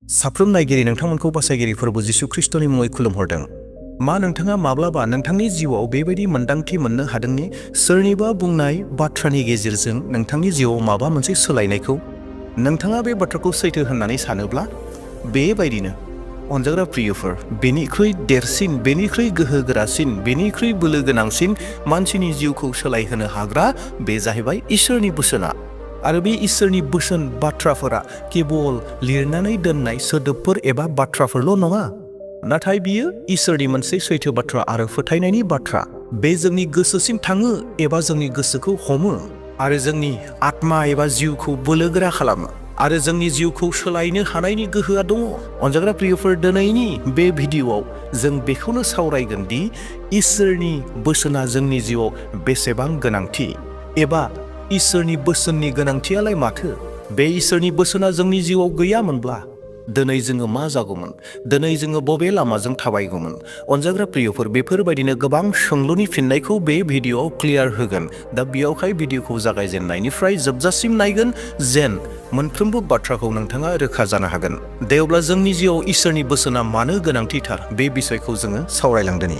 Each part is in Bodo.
साफ्रोम नायगिरि नोंथांमोनखौ बासायगिरि फोरबो जिसु ख्रिस्टनि मुङै खुलुमहरदों। मा नोंथाङा माब्लाबा नोंथांनि जिउआव बेबायदि मोन्दांथि मोननो हादोंनि सोरनिबा बुंनाय बाथ्रानि गेजेरजों नोंथांनि जिउआव माबा मोनसे सोलायनायखौ नोंथाङा बे बाथ्राखौ सैथो होननानै सानोब्ला बेबायदिनो अनजाग्रा प्रियफोर, बेनिख्रुइ देरसिन, बेनिख्रुइ गोहोगोरासिन, बेनिख्रुइ बोलो गोनांसिन मानसिनि जिउखौ सोलायहोनो हाग्रा बे जाहैबाय इसोरनि बोसोना। आरो बे इसोरनि बोसोन बाथ्राफोरा केवल लिरनानै दोननाय सोदोबफोर एबा बाथ्राफोरल' नङा, नाथाय बियो इसोरनि मोनसे सैथो बाथ्रा आरो फोथायनायनि बाथ्रा। बे जोंनि गोसोसिम थाङो एबा जोंनि गोसोखौ हमो आरो जोंनि आत्मा एबा जिउखौ बोलोगोरा खालामो आरो जोंनि जिउखौ सोलायनो हानायनि गोहोआ दङ। अनजाग्रा प्रियफोर, दिनैनि बे भिडिअ'आव जों बेखौनो सावरायगोन दि इसोरनि बोसोना जोंनि जिउआव बेसेबां गोनांथि, एबा इसोरनि बोसोननि गोनांथियालाय माथो? बे इसोरनि बोसोना जोंनि जिउआव गैयामोनब्ला दिनै जोङो मा जागौमोन? दिनै जोङो बबे लामाजों थाबायगौमोन? अनजाग्रा प्रियफोर, बेफोरबायदिनो गोबां सोंलुनि फिननायखौ बे भिडिअ'आव क्लियार होगोन। दा बेयावहाय भिडिअ'खौ जागायजेननायनिफ्राय जोबजासिम नायगोन जेन मोनफ्रोमबो बाथ्राखौ नोंथाङा रोखा जानो हागोन। दे अब्ला जोंनि जिउआव इसोरनि बोसोना मानो गोनांथिथार बे बिसयखौ जोङो सावरायलांदोनि।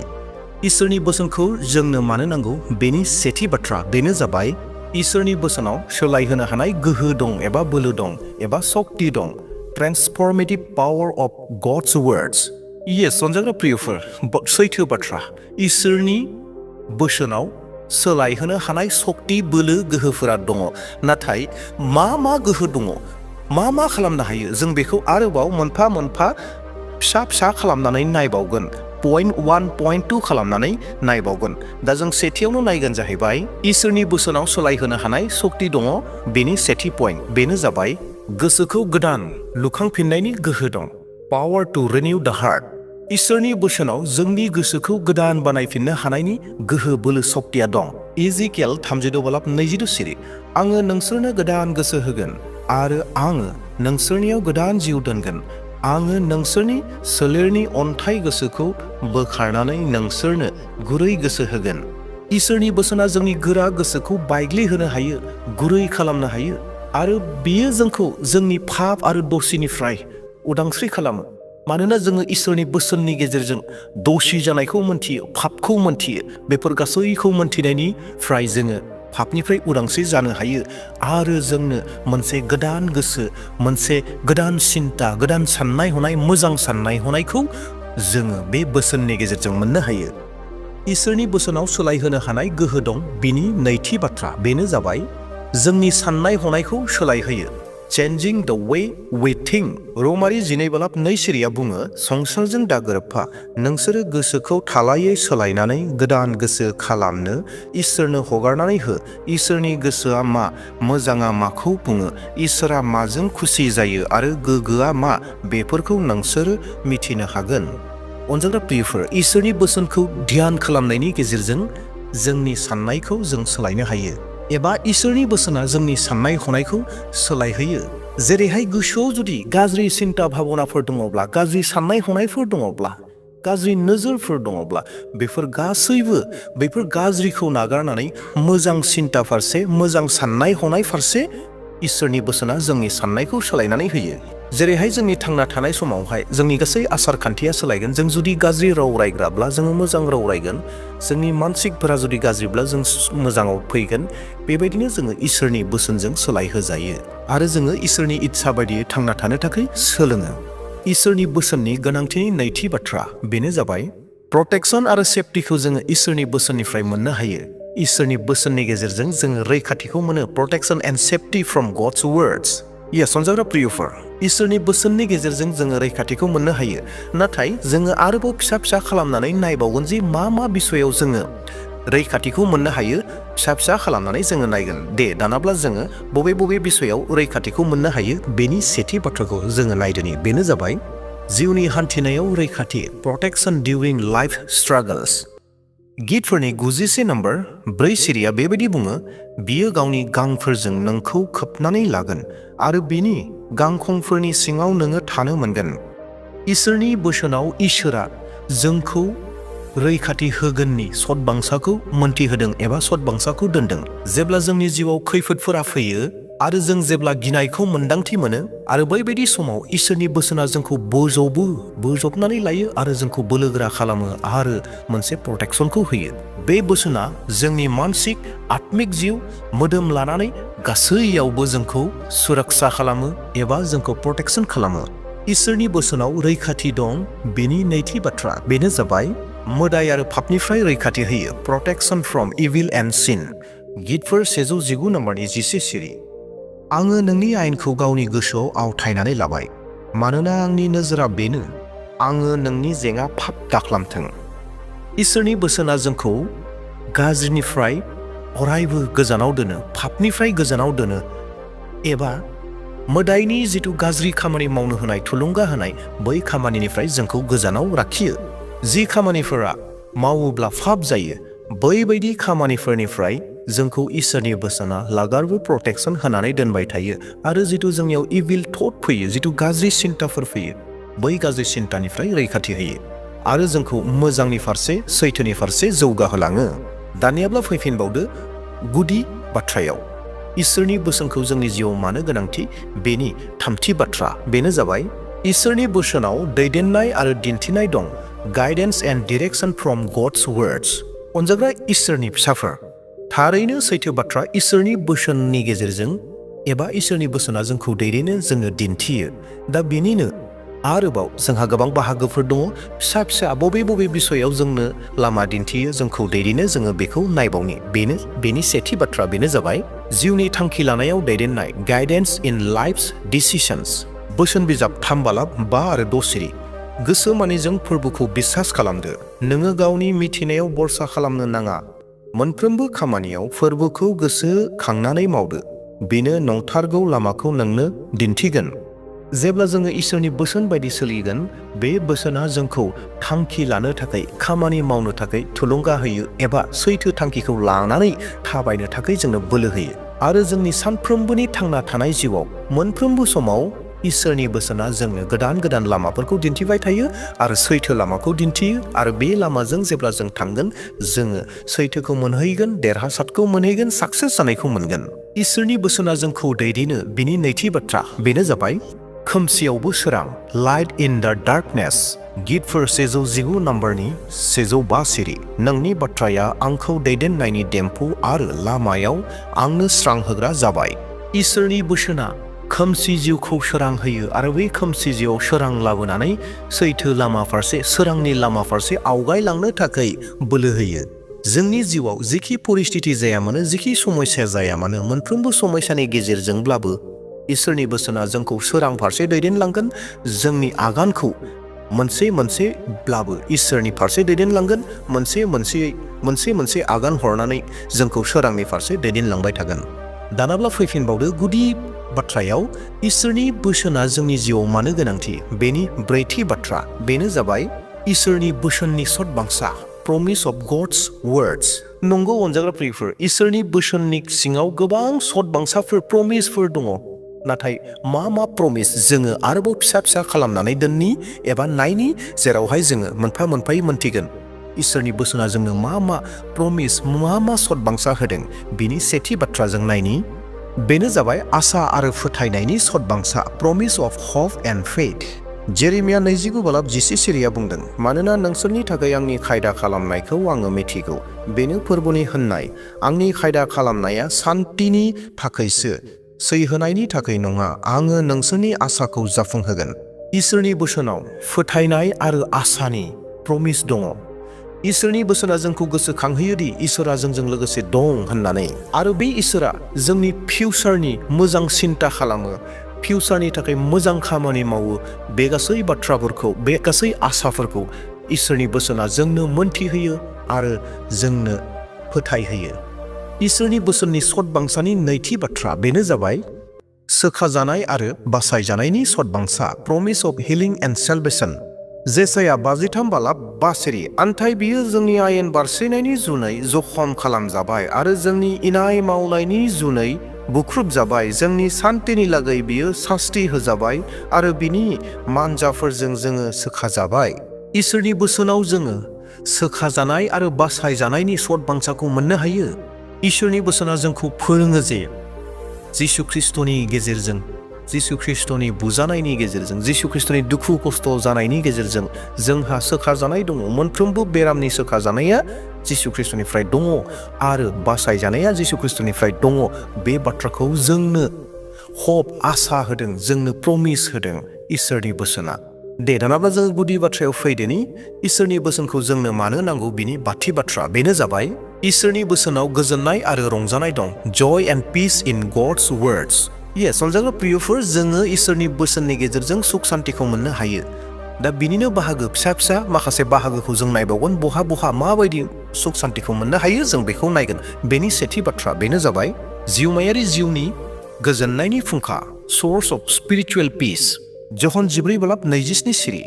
इसोरनि बोसोनखौ जोंनो मानो नांगौ बेनि सेथि बाथ्रा बेनो जाबाय इसोरनि बोसोनाव सोलायहोनो हानाय गोहो दं एबा बोलो दं एबा सक्ति दं। Transformative power of God's words. Yes अनजाग्रा प्रियफोर, सैथो बाथ्रा, इसोरनि बोसोनाव सोलायहोनो हानाय सक्ति, बोलो, गोहोफोरा दङ। नाथाय मा गोहो दङ, मा खालामनो हायो, जों बेखौ आरोबाव मोनफा मोनफा फिसा खालामनानै नायबावगोन। पइन्ट 1, पइन्ट 2 खालामनानै नायबावगोन। दा जों सेथियावनो नायगोन जाहैबाय इसोरनि बोसोनाव सोलायहोनो हानाय सक्ति दङ। बेनि सेथि पइन्ट बेनो जाबाय गोसोखौ गोदान लुखांफिननायनि गोहो दं। पावार टु रिनिउ द हार्ट। इसोरनि बोसोनाव जोंनि गोसोखौ गोदान बानायफिननो हानायनि गोहो, बोलो, सक्तिया दं। इजिकेल 32:22 सिरि। आङो नोंसोरनो गोदान गोसो होगोन आरो आङो नोंसोरनियाव गोदान जिउ दोनगोन। आङो नोंसोरनि सोलेरनि अन्थाइ गोसोखौ बोखारनानै नोंसोरनो गुरै गोसो होगोन। इसोरनि बोसोना जोंनि गोरा गोसोखौ बायग्लिहोनो हायो, गुरै खालामनो हायो आरो बियो जोंखौ जोंनि पाप आरो दसिनिफ्राय उदांस्रि खालामो। मानोना जोङो इसोरनि बोसोननि गेजेरजों दसि जानायखौ मोनथियो, पापखौ मोनथियो। बेफोर गासैखौ मोनथिनायनिफ्राय जोङो पापनिफ्राय उदांस्रि जानो हायो आरो जोंनो मोनसे गोदान गोसो, मोनसे गोदान सिन्ता, गोदान साननाय हनाय, मोजां साननाय हनायखौ जोङो बे बोसोननि गेजेरजों मोननो हायो। इसोरनि बोसोनाव सोलायहोनो हानाय गोहो दं। बिनि नैथि बाथ्रा बेनो जाबाय जोंनि साननाय हनायखौ सोलायहोयो। चेन्जिं द वे वी थिंक। रोमारि 12:2 सिरिया बुङो, संसारजों दा गोरोबफा, नोंसोरो गोसोखौ थालायै सोलायनानै गोदान गोसो खालामनो इसोरनो हगारनानै हो। इसोरनि गोसोआ मा, मोजाङा माखौ बुङो, इसोरा माजों खुसि जायो आरो गोग्गोआ मा, बेफोरखौ नोंसोरो मिथिनो हागोन। अनजाग्रा प्रियफोर, इसोरनि बोसोनखौ ध्यान खालामनायनि गेजेरजों जोंनि साननायखौ जों सोलायनो हायो, एबा इसोरनि बोसोना जोंनि साननाय हनायखौ सोलायहोयो। जेरैहाय गोसोआव जुदि गाज्रि सिन्ता भाबनाफोर दङब्ला, गाज्रि साननाय हनायफोर दङब्ला, गाज्रि नोजोरफोर दङब्ला, बेफोर गाज्रिखौ नागारनानै मोजां सिन्ता फारसे, मोजां साननाय हनाय फारसे इसोरनि बोसोना जोंनि साननायखौ सोलायनानै होयो। जेरैहाय जोंनि थांना थानाय समावहाय जोंनि गासै आसार खान्थिया सोलायगोन। जों जुदि गाज्रि राव रायग्राब्ला जोङो मोजां राव रायगोन, जोंनि मानसिकफोरा जुदि गाज्रिब्ला जों मोजाङाव फैगोन। बेबायदिनो जोङो इसोरनि बोसोनजों सोलायहोजायो आरो जोङो इसोरनि इच्छा बायदियै थांना थानो थाखाय सोलोङो। इसोरनि बोसोननि गोनांथिनि नैथि बाथ्रा बेनो जाबाय प्रटेक्सन आरो सेफटिखौ जोङो इसोरनि बोसोननिफ्राय मोननो हायो। इसोरनि बोसोननि गेजेरजों जोङो रैखाथिखौ मोनो। Protection and safety from God's words. Yes अनजाग्रा प्रियफोर, इसोरनि बोसोननि गेजेरजों जोङो रैखाथिखौ मोननो हायो। नाथाय जोङो आरोबाव फिसा खालामनानै नायबावगोन जे मा बिसयाव जोङो रैखाथिखौ मोननो हायो। फिसा खालामनानै जोङो नायगोन। दे दानाब्ला जोङो बबे बिसयाव रैखाथिखौ मोननो हायो बेनि सेथि बाथ्राखौ जोङो नायदोनि। बेनो जाबाय जिउनि हान्थिनायाव रैखाथि। Protection डिउरिं life स्ट्रागल्स। गितफोरनि 94:4 सिरिया बेबायदि बुङो, बियो गावनि गांफोरजों नोंखौ खोबनानै लागोन आरो बिनि गांखंफोरनि सिङाव नोङो थानो मोनगोन। इसोरनि बोसोनाव इसोरा जोंखौ रैखाथि होगोननि सतबांसाखौ मोनथिहोदों एबा सतबांसाखौ दोनदों। जेब्ला जोंनि जिउआव खैफोदफोरा फैयो, आरो जों जेब्ला गिनायखौ मोन्दांथि मोनो आरो बैबायदि समाव इसोरनि बोसोना जोंखौ बोजबनानै लायो आरो जोंखौ बोलोगोरा खालामो आरो मोनसे प्रटेक्शनखौ होयो। बे बोसोना जोंनि मानसिक आत्मिक जिउ मोदोम लानानै गासैयावबो जोंखौ सुरक्षा खालामो एबा जोंखौ प्रटेक्शन खालामो। इसोरनि बोसोनाव रैखाथि दं। बेनि नैथि बाथ्रा बेनो जाबाय मोदाय आरो पापनिफ्राय रैखाथि होयो। प्रटेक्शन फ्रम इभिल एन्ड सिन। गितफोर 119 नम्बरनि 11 सिरि। आङो नोंनि आयेनखौ गावनि गोसोआव आवथायनानै लाबाय, मानोना आंनि नोजोरा बेनो, आङो नोंनि जेंना पाप दाखालामथों। इसोरनि बोसोना जोंखौ गाज्रिनिफ्राय अरायबो गोजानाव दोनो, पापनिफ्राय गोजानाव दोनो एबा मोदायनि जिथु गाज्रि खामानि मावनो होनाय थुलुंगा होनाय बै खामानिनिफ्राय जोंखौ गोजानाव लाखियो। जि खामानिफोरा मावोब्ला पाप जायो बैबायदि खामानिफोरनिफ्राय जोंखौ इसोरनि बोसोना लागारबो प्रटेक्शन होनानै दोनबाय थायो आरो जिथु जोंनियाव इभिल थट फैयो, जिथु गाज्रि सिन्ताफोर फैयो, बै गाज्रि सिन्तानिफ्राय रैखाथि होयो आरो जोंखौ मोजांनि फारसे सैथोनि फारसे जौगाहोलाङो। दानियाब्ला फैफिनबावदो गुदि बाथ्रायाव। इसोरनि बोसोनखौ जोंनि जिउआव मानो गोनांथि बेनि थामथि बाथ्रा बेनो जाबाय इसोरनि बोसोनाव दैदेननाय आरो दिन्थिनाय दं। Guidance and direction from God's words. अनजाग्रा इसोरनि फिसाफोर, थारैनो सैथो बाथ्रा, इसोरनि बोसोननि गेजेरजों एबा इसोरनि बोसोना जोंखौ दैदेनो, जोंनो दिन्थियो। दा बेनिनो आरोबाव जोंहा गोबां बाहागोफोर दङ। फिसा फिसा बबे बिसयाव जोंनो लामा दिन्थियो, जोंखौ दैदेनो, जोङो बेखौ नायबावनि। बेनि सेथि बाथ्रा बेनो जाबाय जिउनि थांखि लानायाव दैदेननाय। गाइडेन्स इन लाइफस डिसिशन्स। बोसोन बिजाब 3:5 आरो 6 सिरि। गोसो मानिजों फोरबोखौ बिसास खालामदो। नोङो गावनि मिथिनायाव बरसा खालामनो नाङा। मोनफ्रोमबो खामानियाव फोरबोखौ गोसो खांनानै मावदो। बेनो नंथारगौ लामाखौ नोंनो दिन्थिगोन। जेब्ला जोङो इसोरनि बोसोन बायदि सोलिगोन, बे बोसोना जोंखौ थांखि लानो थाखाय, खामानि मावनो थाखाय थुलुंगा होयो एबा सैथो थांखिखौ लानानै थाबायनो थाखाय जोंनो बोलो होयो आरो जोंनि सानफ्रोमबोनि थांना थानाय जिउआव मोनफ्रोमबो समाव इसोरनि बोसोना जोंनो गोदान गोदान लामाफोरखौ दिन्थिबाय थायो आरो सैथो लामाखौ दिन्थियो आरो बे लामाजों जेब्ला जों थांगोन, जोङो सैथोखौ मोनहैगोन, देरहासारखौ मोनहैगोन, साक्सेस जानायखौ मोनगोन। इसोरनि बोसोना जोंखौ दैदेनो। बिनि नैथि बाथ्रा बेनो जाबाय खोमसियावबो सोरां। Light in the darkness. गितफोर 119 नम्बरनि 105 सिरि। नोंनि बाथ्राया आंखौ दैदेननायनि देम्फु आरो लामायाव आंनो स्रां होग्रा जाबाय। इसोरनि बोसोना खोमसि जिउखौ सोरां होयो आरो बे खोमसि जिउआव सोरां लाबोनानै सैथो लामा फारसे, सोरांनि लामा फारसे आवगायलांनो थाखाय बोलो होयो। जोंनि जिउआव जिखि परिस्थिति जाया मानो, जिखि समस्या जाया मानो, मोनफ्रोमबो समस्यानि गेजेरजोंब्लाबो इसोरनि बोसोना जोंखौ सोरां फारसे दैदेनलांगोन। जोंनि आगानखौ मोनसेब्लाबो इसोरनि फारसे दैदेनलांगोन। मोनसे आगान हरनानै जोंखौ सोरांनि फारसे दैदेनलांबाय थागोन। दानाब्ला फैफिनबावदो गुदि बाथ्रायाव। इसोरनि बोसोना जोंनि जिउआव मानो गोनांथि बेनि ब्रैथि बाथ्रा बेनो जाबाय इसोरनि बोसोननि सदबांसा। Promise of God's words. नंगौ अनजाग्रा प्रियफोर, इसोरनि बोसोननि सिङाव गोबां सदबांसाफोर, प्रमिसफोर दङ। नाथाय मा प्रमिस जोङो आरोबाव फिसा खालामनानै दोननि एबा नायनि, जेरावहाय जोङो मोनफा मोनफायै मोनथिगोन इसोरनि बोसोना जोंनो मा प्रमिस, मा सदबांसा होदों। बिनि सेथि बाथ्राजों नायनि। बेनो जाबाय आसा आरो फोथायनायनि सदबांसा। प्रमिस अफ होप एन्ड फेथ। जेरेमिया 29:11 सिरिया बुंदों, मानोना नोंसोरनि थाखाय आंनि खायदा खालामनायखौ आङो मिथिगौ। बेनो फोरबोनि होननाय। आंनि खायदा खालामनाया सान्तिनि थाखायसो, सैहोनायनि थाखाय नङा। आङो नोंसोरनि आसाखौ जाफुंहोगोन। इसोरनि बोसोनाव फोथायनाय आरो आसानि प्रमिस दङ। इसोरनि बोसोना जोंखौ गोसोखांहोयो दि इसोरा जोंजों लोगोसे दं होननानै आरो बे इसोरा जोंनि फिउचारनि मोजां सिन्ता खालामो, फिउचारनि थाखाय मोजां खामानि मावो। बे गासै बाथ्राफोरखौ, बे गासै आसाफोरखौ इसोरनि बोसोना जोंनो मोनथिहोयो आरो जोंनो फोथायहोयो। इसोरनि बोसोननि सदबांसानि नैथि बाथ्रा बेनो जाबाय सोखाजानाय आरो बासायजानायनि सदबांसा। Promise of healing and salvation. Isaiah 53:5 सिरि। आन्थाय बियो जोंनि आयेन बारस्रिनायनि जुनै जखम खालामजाबाय आरो जोंनि इनाय मावनायनि जुनै बुख्रुबजाबाय। जोंनि सान्तिनि लागै बियो सास्ति होजाबाय आरो बिनि मानजाफोरजों जोङो सोखाजाबाय। इसोरनि बोसोनाव जोङो सोखाजानाय आरो बासायजानायनि सदबांसाखौ मोननो हायो। इसोरनि बोसोना जोंखौ फोरोङो जे जिसु ख्रिस्टनि गेजेरजों जिसु ख्रिस्टनि बुजानायनि गेजेरजों जिसु ख्रिस्टनि दुखु खस्थ' जानायनि गेजेरजों जोंहा सोखाजानाय दङ मोनफ्रोमबो बेरामनि सोखाजानाया जिसु ख्रिस्टनिफ्राय दङ आरो बासायजानाया जिसु ख्रिस्टनिफ्राय दङ बे बाथ्राखौ जोंनो हप आसा होदों जोंनो प्रमिस होदों इसोरनि बोसोना दे दानाब्ला जों गुदि बाथ्रायाव फैदोनि इसोरनि बोसोनखौ जोंनो मानो नांगौ बिनि बाथि बाथ्रा बेनो जाबाय इसोरनि बोसोनाव गोजोननाय आरो रंजानाय दं joy and peace in God's words Yes, अनजाग्रा प्रियफोर जोङो इसोरनि बोसोननि गेजेरजों सुख सान्तिखौ मोननो हायो दा बिनिनो बाहागो फिसा फिसा माखासे बाहागोखौ जों नायबावगोन बहा बहा माबायदि सुख सान्तिखौ मोननो हायो जों बेखौ नायगोन बेनि सेथि बाथ्रा बेनो जाबाय जिउमायारि जिउनि गोजोननायनि फुंखा source of spiritual peace जहन 14:27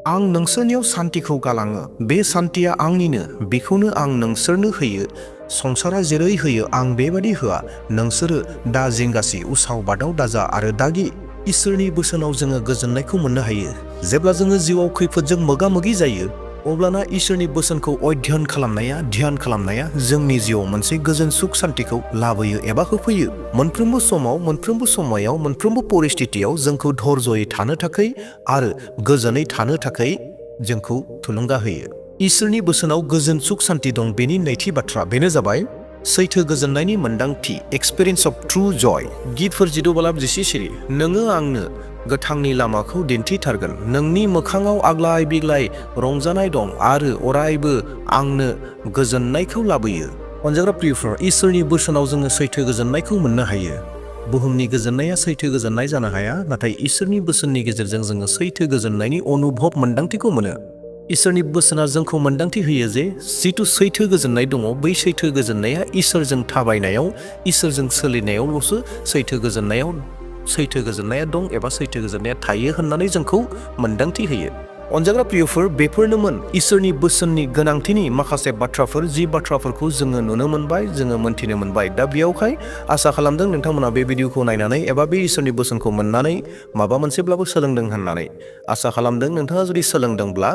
आं नोंसोरनियाव सान्तिखौ गालाङो बे सान्तिया आंनिनो बेखौनो आं नोंसोरनो होयो संसारा जेरै होयो आं बेबादि होआ नोंसोरो दा जिंगासि उसाव बादाव दाजा आरो दागि इसोरनि बोसोनाव जोङो गोजोननायखौ मोननो हायो जेब्ला जोङो जिउआव खैफोदजों मोगा-मोगि जायो अब्लाना इसोरनि बोसोनखौ अध्ययन खालामनाया ध्यान खालामनाया जोंनि जिउआव मोनसे गोजोन सुख सान्तिखौ लाबोयो एबा होफैयो मोनफ्रोमबो समाव मोनफ्रोमबो समायाव मोनफ्रोमबो परिस्थितियाव जोंखौ धैर्ययै थानो थाखाय आरो गोजोनै थानो थाखाय जोंखौ थुलुंगा होयो इसोरनि बोसोनाव गोजोन सुख सान्ति दं बेनि नैथि बाथ्रा बेनो जाबाय सैथो गोजोननायनि मोन्दांथि एक्सपिरियेन्स अफ ट्रु जय गितफोर 14:10 नोङो आंनो गोथांनि लामाखौ दिन्थिथारगोन नोंनि मोखाङाव आग्लाय बिग्लाय रंजानाय दं आरो अरायबो आंनो गोजोननायखौ लाबोयो अनजाग्रा प्रियफोर इसोरनि बोसोनाव जोङो सैथो गोजोननायखौ मोननो हायो बुहुमनि गोजोननाया सैथो गोजोननाय जानो हाया नाथाय इसोरनि बोसोननि गेजेरजों जोङो सैथो गोजोननायनि अनुभब मोन्दांथिखौ मोनो इसोरनि बोसोना जोंखो मोन्दांथि होयो जे जिथु सैथो गोजोननाय दङ बै सैथो गोजोननाया इसोरजों थाबायनायाव इसोरजों सोलिनायावल'सो सैथो गोजोननाया दं एबा सैथो गोजोननाया थायो होननानै जोंखौ मोन्दांथि होयो अनजाग्रा प्रियफोर बेफोरनोमोन इसोरनि बोसोननि गोनांथिनि माखासे बाथ्राफोर जि बाथ्राफोरखौ जोङो नुनो मोनबाय जोङो मोनथिनो मोनबाय दा बेयावहाय आसा खालामदों नोंथांमोना बे भिडिअखौ नायनानै एबा बे इसोरनि बोसोनखौ मोननानै माबा मोनसेब्लाबो सोलोंदों होननानै आसा खालामदों नोंथाङा जुदि सोलोंदोंब्ला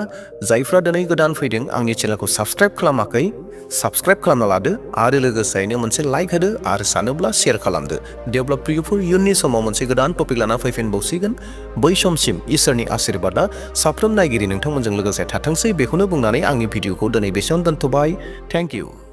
जायफ्रा दिनै गोदान फैदों आंनि चेनेलखौ साबस्क्राइब खालामाखै साबस्क्राइब खालामना लादो आरो लोगोसेयैनो मोनसे लाइक होदो आरो सानोब्ला शेयार खालामदो दे अब्ला प्रियफोर इयुननि समाव मोनसे गोदान टपिक लाना फैफिनबावसिगोन बै समसिम इसोरनि आशीर्बादा साफ्रोम नायगिरि नोंथांमोनजों लोगोसे थाथोंसै बेखौनो बुंनानै आंनि भिडिअखौ दिनै बेसेयावनो दोनथ'बाय थेंक इउ